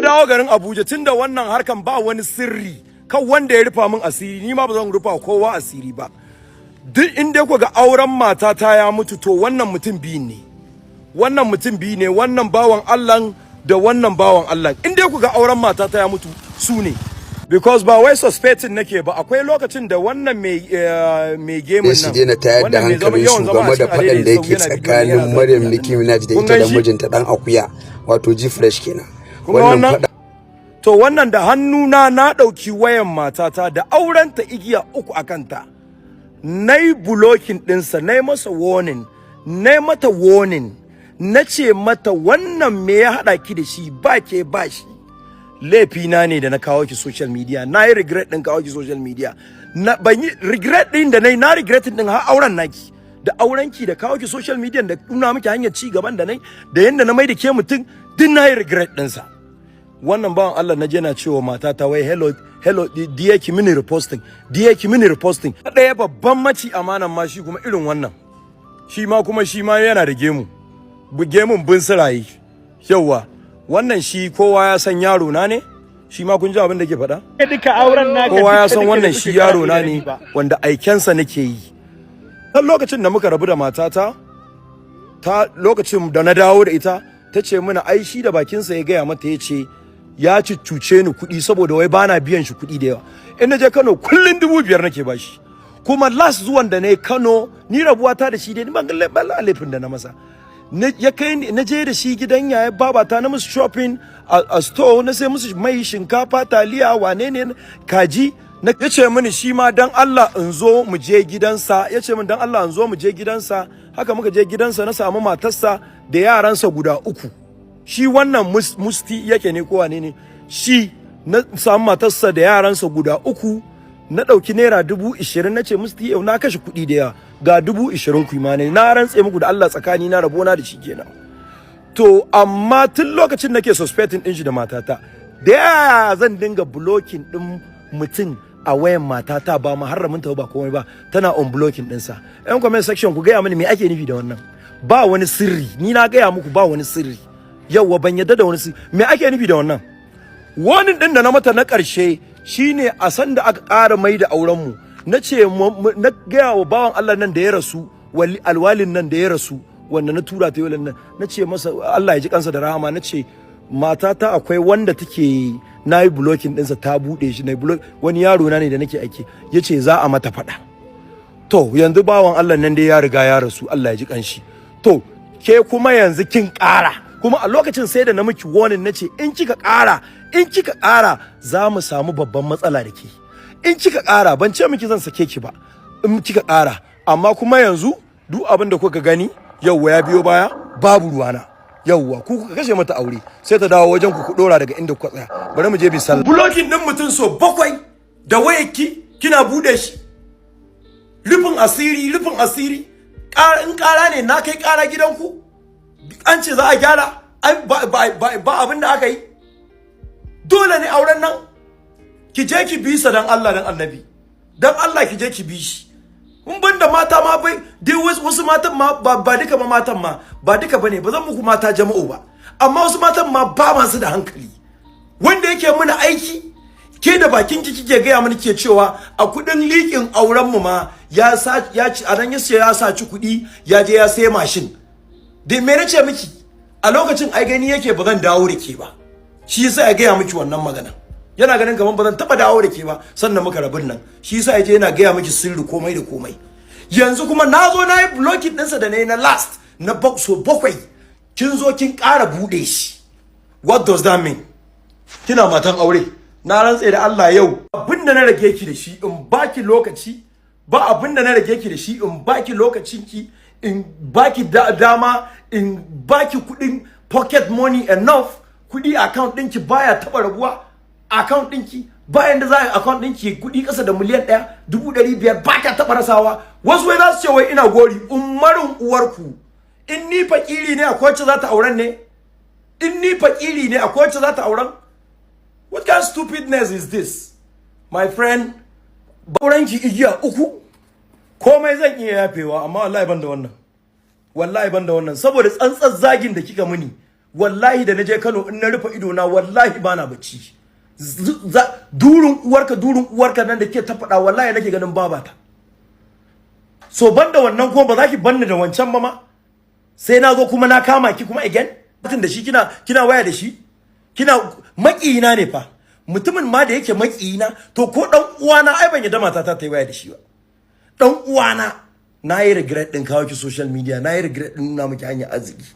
Na dawo garin Abuja tunda wannan harkan ba wani sirri, kan wanda ya rufa min asiri, ni ma ba zan rufa kowa asiri ba. Duk inda ku ga auren matata ya mutu, to wannan mutum biyun ne, wannan mutum biyu ne, wannan bawan Allah da wannan bawan Allah. In dai ku ga auren matata ya mutu, su ne, because ba wai suspecting nake ba. Akwai lokacin da wannan mai gemun Sai nan su daina tayar da wannan mai hankalin yawan su zama a game da cikin faɗan da adaidaita yake sau yana bidiyo tsakanin yana Maryam zagi Nicki Minaj da. Kun ita gan da shi? mijinta dan akuya, wato G-Fresh kenan. Kun ga wannan wannan? faɗa To, wannan da hannuna na ɗauki wayan matata da aurenta igiya uku a kanta. Na yi blocking ɗinsa, na yi masa warning, na yi mata warning, na ce mata wannan me ya haɗa ki da shi? Ba ke ba shi. Laifina ne da na kawo ki social media. Na yi regret ɗin kawo ki social media. Na, ban yi regret ɗin da na yi, na regret ɗin har auren naki. Da aurenki da kawo ki social media da nuna miki hanyar ci gaban da na yi, da yanda na mai da ke mutum, duk na yi regret ɗinsa. Wannan bawan Allah na je na cewa matata wai, "Hello, hello dear, ki mini reposting, dear, ki mini reposting." Ɗaya babban maci amanan ma shi kuma irin wannan, shi ma kuma shi ma yana da gemu, gemun bin sirayi. Yauwa, wannan shi kowa ya san yaro na ne. Shi ma kun ji abin da ke faɗa. Duka auren naka Kowa ya duka san duka wannan da shi suke yaro na kara ne ba. wanda aikensa nake yi. Dan lokacin da muka rabu da matata ta, lokacin da na dawo da ita, ta ce mana ai shi da bakinsa ya gaya mata, ya ce ya cuce ni kuɗi saboda wai bana biyan shi kuɗi da yawa. In na je Kano kullun 5,000 nake bashi. Kuma last zuwan da na yi Kano, ni rabuwata da shi dai, ni ban ga ban laifin da na masa. Ya kai ni, na je da shi gidan yaya babata, na musu shopping a store, na sai musu mai, shinkafa, taliya, wane ne, kaji. Na ya ce mini shi ma dan Allah in zo mu je gidansa. Ya ce min dan Allah in zo mu je gidansa. Haka muka je gidansa, na samu matarsa da yaransa guda uku. Shi wannan musti yake ne ko wane ne shi. Na samu matarsa da yaransa guda uku, na ɗauki ₦20,000, na ce musti, yau na kashe kuɗi da yawa, ga 20,000 ku ne. Na rantse muku da Allah, tsakani na rabona da shi kenan. To, amma tun lokacin nake suspecting din shi da matata. Da yaya zan dinga blocking din mutum a wayan matata, ba muharramin ta ba, komai ba, tana on blocking ɗinsa? Yan comment section, ku gaya mini me ake nufi da wannan. Ba wani sirri, ni na gaya muku ba wani sirri. Yauwa, ban yadda da wani sirri. Me ake nufi da wannan? Wani din da na mata na ƙarshe shine a san da aka ƙara mai da auren mu, na ce na gaya wa bawan Allah nan da ya rasu, alwalin nan da ya rasu, wanda na tura ta yolan nan, na ce masa Allah ya ji kansa da rahama, na ce matata akwai wanda take na yi blocking ɗinsa, ta buɗe shi, na block wani yaro na ne da nake aiki. Ya ce za a mata faɗa. To, yanzu bawan Allah nan dai ya riga ya rasu, Allah ya ji kanshi. To, ke kuma yanzu kin ƙara. Kuma a lokacin sai da na miki warning, na ce in kika ƙara, in kika ƙara, za mu samu babban matsala da ke in kika ƙara. Ban ce miki zan sake ki ba in kika ƙara. Amma kuma yanzu duk abin da kuka gani yauwa ya biyo baya, babu ruwana. Yauwa, ku kuka kashe mata aure, sai ta dawo wajen ku, ku dora daga inda kuka tsaya. Bari mu je bi sallah. Blocking din mutum so bakwai da wayarki kina bude shi, rufin asiri, rufin asiri. In ƙara ne, na kai ƙara gidanku, an ce za a gyara, ba abin da aka yi. Dole ne auren nan ki je ki bi sa. Dan Allah, dan Annabi, dan Allah ki je ki bi shi. In ban da mata ma bai dai, wasu matan ma ba duka ba, matan ma ba duka bane, ba zan muku mata jama'u ba, amma wasu matan ma ba masu da hankali. Wanda yake muna aiki, ke da bakin ki kike gaya mini, ke cewa a kudin liƙin auren mu ma ya sa ya ci, a nan ya ya saci kuɗi, ya je ya sai mashin. Da me nace miki a lokacin? Ai gani yake ba zan dawo da ke ba, shi yasa ya gaya miki wannan magana. Yana ganin kamar ba zan taba dawo da ke ba sannan muka rabin nan, shi yasa ya je yana gaya miki sirri komai da komai. Yanzu kuma na zo na yi blocking ɗinsa da na yi na last na so bakwai, kin zo kin ƙara buɗe shi. What does that mean? Kina matan aure. Na rantse da Allah, yau abin da na rage ki da shi in baki lokaci ba, abin da na rage ki da shi in baki lokacin ki, in baki dama, in baki kudin pocket money, enough kudi account ɗinki baya taba rabuwa. Account ɗinki bayan da za a yi account ɗinki kudi ƙasa da 1,500,000 ba ka taɓa rasawa. Wasu wai za su ce wai ina gori. Umarin uwarku, in ni fakiri ne, akwai wacce za ta auren ne? In ni fakiri ne, akwai wacce za ta auren? What kind of stupidness is this, my friend? Aurenki igiya uku, komai zan iya yafewa, amma wallahi ban da wannan, wallahi ban da wannan, saboda tsantsar zagin da kika mini. Wallahi da naje Kano, in na rufe ido na, wallahi bana bacci. Durin uwarka, durin uwarka nan da ke ta faɗa, wallahi nake ganin babata. So banda wannan kuma ba za ki banni da wancan ba ma, sai na zo kuma na kama ki kuma again. Mutum da shi kina waya da shi, kina maƙiyina ne fa. Mutumin ma da yake maƙiyina, to ko dan uwana ai ban yadda matata ta yi waya da shi ba. Dan uwana, na yi regret din kawo ki social media, na yi regret din nuna miki hanyar arziki.